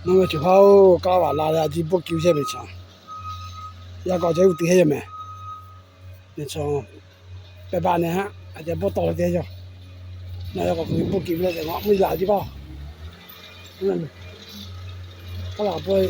Ngaˬ cawˬ hpaˇ-oˬ, kaˇ vaꞈ la leh a ciˉ bawˆ kiꞈ ve chehˇ mehˍ chaw. Yaꞈ k'aw ceh uˉ te hehˉ yaˇ mehˍ. Mehˍ chaw, pehˬ baˬ nehˬ haˆ a ceh bawˆ tawˆ leh te yaˇ. Naˬ yaꞈ k'aw kuˬ ve bawˆ kiꞈ ve leh tehꞈ ngaˬ mvuhˇ yeˬ la a ciˉ paˇ. Kaˇ laˬ pawehˇ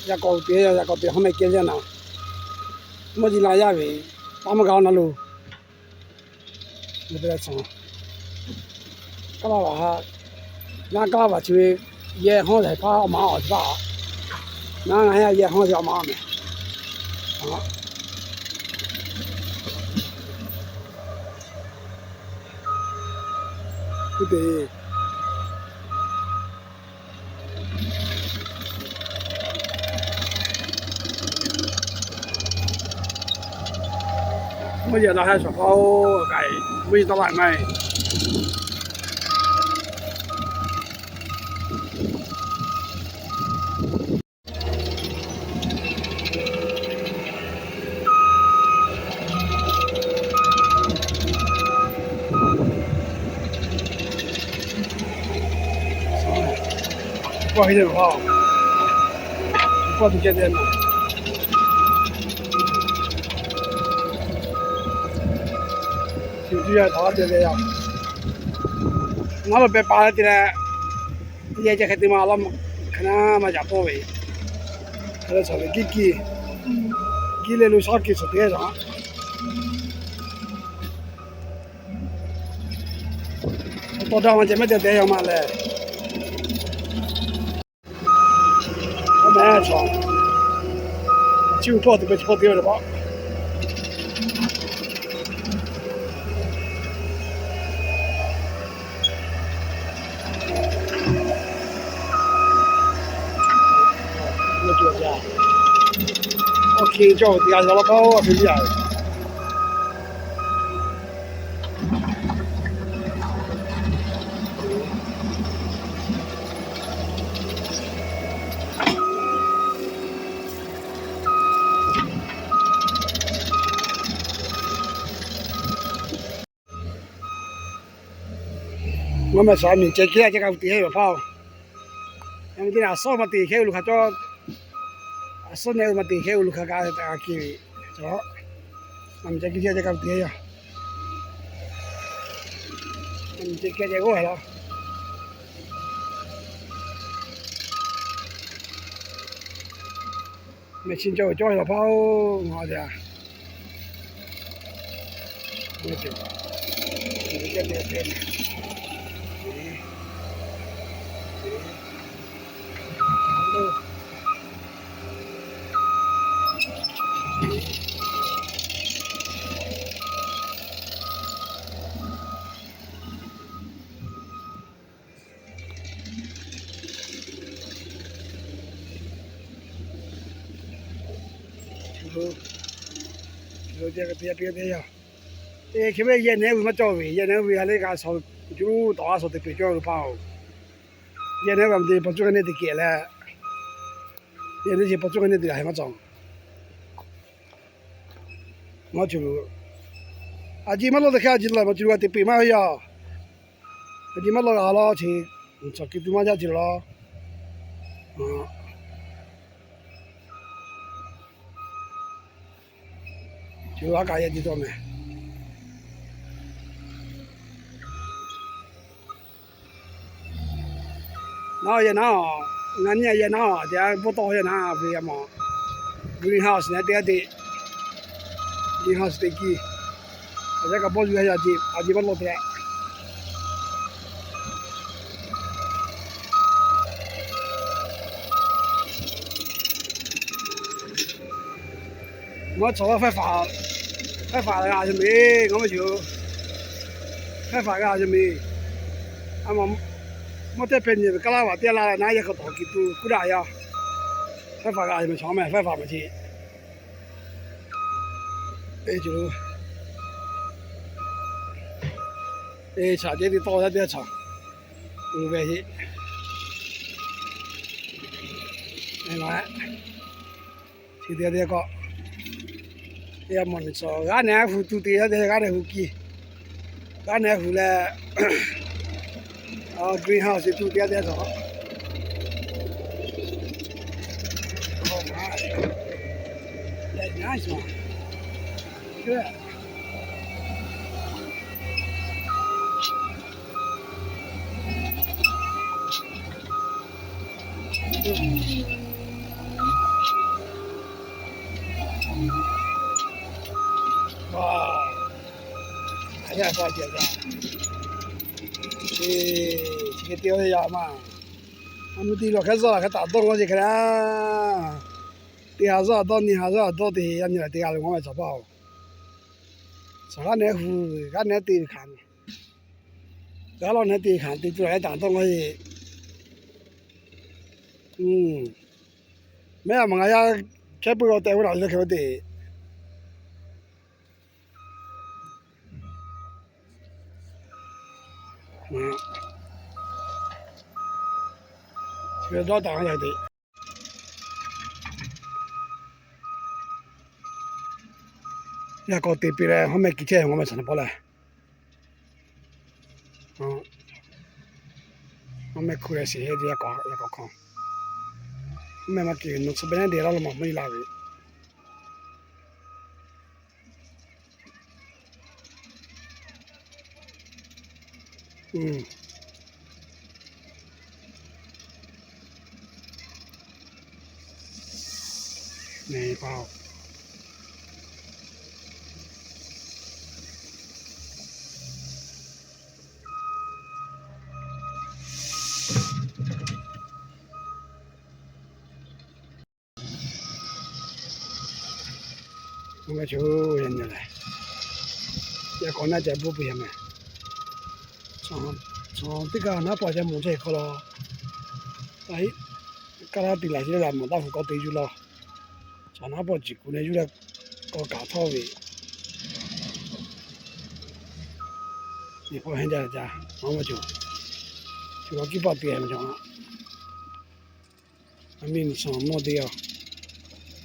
Yaꞈ k'aw te, yaꞈ k'aw te hawˉ meh kehˬ yaˇ naˍ, mvuhˇ yeˬ la yaˇ ve, taˇ mvuhˇ g'a naˉ lo. Kaˇ laˇ vaˬ ha, naˉ kaˇ laˇ vaˬ chi ve, yehˬ hawˉ hehˍ hpaˇ awˬ ma awˬ htaˇ, naˉ ngaˬ hui yehˬ hawˉ ve awˬ ma mehˍ. Kuˇ te mvuhˇ yeˬ la ha shawˍ hpaˇ-oˬ, k'ai mvuhˇ yeˬ taˇ laˇ maˇ heˆ. Pawˇ heˆ le, pawˇ tuˬ ceh te. Tuˬ tuˬ yaˇ htaꞈ te ve yaˇ. Naˉ lo pehˬ paˍ leh te leh, yehˬ ceh hk'e te ma laˇ, hk'e naˉ maˇ caꞈ tawˇ ve. Hk'e le chaw ve kiˇ kiˇ, kiˇ leh lo shaˉ kiˇ suhˍ te yaˇ. Tawˇ daꞈ ma ceh mehˉ te te yaˇ ma lehˬ. Aˉ mehˉ chaw, chi uˉ hpawˇ te pehˬ chi hpawˇ te ve le paˆ. Awˬ hkiˬ cawˬ teꞈ g'a yaw laˇ paˆ-oˬ, a hk'e le. Ngaˬ mehˬ shaˍ miˬ ceh kiˇ a ceh k'a uˉ te hehˉ ve paˆ-oˬ. Yaꞈ nyi teˇ naꞈ a suhˉ maˇ te hehˉ ve lo hk'a cawˇ, a suhˉ nehˆ ve maˇ te hehˉ ve lo hk'a kaꞈ te k'a kiˇ ve. Chaw, ngaˬ mehˬ ceh kiˇ a ceh k'a uˉ te hehˉ yaˇ. Ngaˬ mehˬ ceh kiˇ a ceh g'awˇ hehˉ laˇ. Mehˬ chi cawˬ ve cawˇ ve laˬ paˆ-oˬ, ngaˬ a Te hk'e ve yehˬ nehˉ ve maˇ cawˬ ve, yehˬ nehˉ ve ha lehˬ kaꞈ shaˍ, cuˇ tawˍ a shaˍ teꞈ peˬ cawˇ ve paˆ-oˬ. Yehˬ nehˉ ve a ma te paˍ cuˇ hk'e neˇ teꞈ kehˬ leh, yehˬ nehˉ chi paˍ cuˇ hk'e neˇ teꞈ g'a hehˬ maˇ cawˬ. Maˇ cuˬ, a ciˉ maˇ lawˇ teˇ hk'e a ciˉ la maˇ cuˬ g'a teꞈ peˬ maˇ heˆ yaˇ. A ciˉ maˇ lawˇ g'a laˇ chi, chaw kiˇ tuˬ maˇ jaˇ ciˉ laˇ. Chi a kaꞈ yehˬ te tawˆ mehˬ. Naˉ yehˬ naˉ, ngaˬ nyi yehˬ naˉ, te a bawˆ tawˆ yehˬ naˉ ve a ma. Greenhouse nehˬ teˇ g'aˇ te, greenhouse teˇ kiˇ, a yaˇ kaꞈ bawˆ yuˬ a yaˇ, a ciˉ maˇ lawˇ te. Maˇ chaw a faiˉ faˍ g'a yaˇ miˬ, ngaˬ maˇ yuˬ, faiˉ faˍ g'a yaˇ miˬ. A ma, mawˇ teˇ hpehꞈ nyi ve kaˇ laˇ vaˬ teˇ laˇ leh naˉ yehˬ hk'aw tawˍ kiˇ tuˬ kuˇ daꞈ yaˇ. Faˉ faˍ g'a meh chaw meh, faˉ faˍ meh chi. Teˇ ceuˬ lo, teˇ chaꞈ teˇ tawˇ yaˇ teˇ chaꞈ, uiˍ ve heˆ. Chi teˇ g'aˇ teˇ g'aˇ k'o, teˇ g'aˇ mawˬ nyi chaw g'aˇ nehˬ hu tuˬ te yaˇ teˇ g'aˇ nehˬ hu kiˇ, g'aˇ nehˬ hu leh, greenhouse tuˬ te yaˇ teˇ g'aˇ chaw. Chi hk'e te yaˇ maˇ, a mvuhˇ teˇ lawˬ hk'e zuhˆ la hk'e taˍ dawˇ law ce hk'e le. Teˇ ha zuhˆ dawˇ, nyiˇ ha zuhˆ dawˇ te, yaˇ nyi la teˇ g'aˇ le maˇ ve caˬ paˇ-oˬ. Chaw g'aˇ nehˬ hu, g'aˇ nehˬ te ve hkanˍ, g'aˇ lawˇ nehˬ te hkanˍ te tuˬ la hk'e taˍ dawˇ law ce. Mehˉ a maˬ ngaˬ yaˇ hkehˉ pui g'a tehꞈ ve laˬ ve hk'e ve te. Dawˇ taˍ a te. Yaꞈ k'aw te piˇ leh, hawˉ mehˆ kiˇ chehˇ ve ngaˬ meh chaw na pawˆ leh, hawˉ mehˆ hkuˇ leh shiˍ heˆ ve yaꞈ k'aw hk'aw, hawˉ mehˆ maˇ keꞈ ve nawˬ tcuh beh neˉ de laˇ lo maˬ mvuhˇ yeˬ la ve. Mvuhˇ meh choˬ yaˇ nyi lehˬ, yaꞈ k'aw naˆ ca bvuhˇ pui yaˇ meh. Chaw teˇ g'aˇ naˉ paw ca mawˬ chehˇ hk'aw lo, a, kaˇ laˇ te laˬ ce le laˬ mawˬ taˇ hu k'aw te yuˬ law. Chaw naˉ paw ciˬ kuˬ leh yuˬ leh k'aw kaꞈ htawˇ ve, nyi paw hehnˇ jaˇ ca, mvuhˇ meh choˬ, choˬ kaꞈ kiˇ paˆ te a meh chaw. A miˇ nyi chaw mawˇ te a,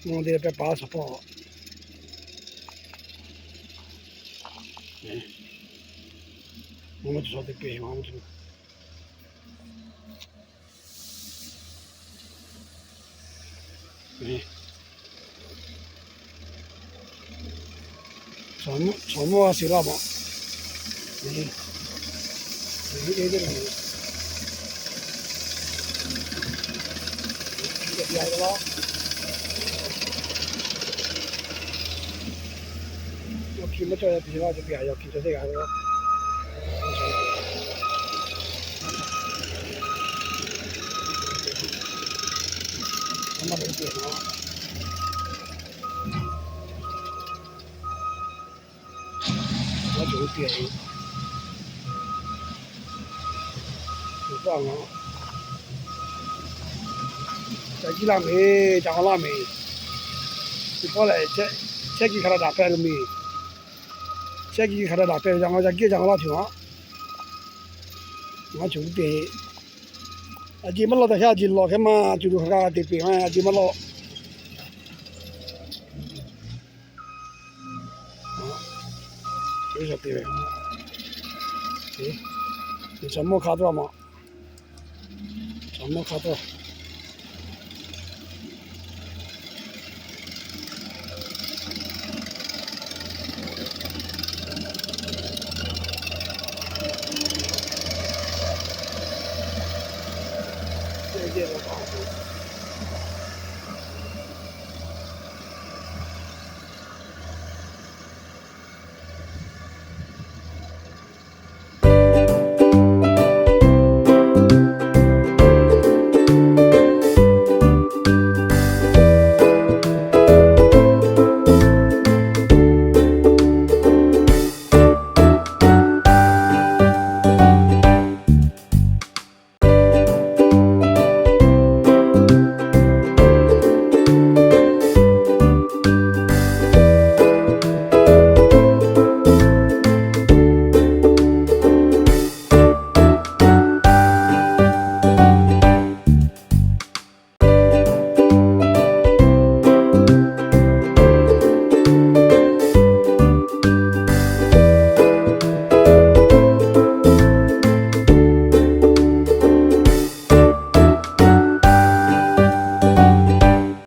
mawˇ te leh pehˇ paˍ chaw hpawˇ, mvuhˇ meh choˬ chaw te pehˍ mvuhˇ meh choˬ. Chaw mawˇ a shiˍ laˇ mawˬ. Yawˇ hkiˇ maˇ cawˇ yaˇ te laˇ, yawˇ hkiˇ cawˇ teˇ g'aˇ ve. Aˬ, ca jiˇ laˇ mehˍ, ca k'aw laˇ mehˍ. Teˇ pawˆ lehˬ, chehˇ kiˇ hk'a daꞈ daꞈ hpehꞈ lo mehˍ. Chehˇ kiˇ hk'a daꞈ daꞈ hpehꞈ ve, ca k'aw ca kiˇ ca k'aw laˇ tuˬ a. Ngaˬ choˬ te, a jeˬ maˇ lawˆ tehꞈ hk'e, a jeˬ lawˬ hk'e maˇ cuˬ lo hk'a g'a te pehˍ maˇ, a jeˬ maˇ lawˆ. Chaw mawˇ hk'a tawˇ mawˬ, chaw mawˇ hk'a tawˇ.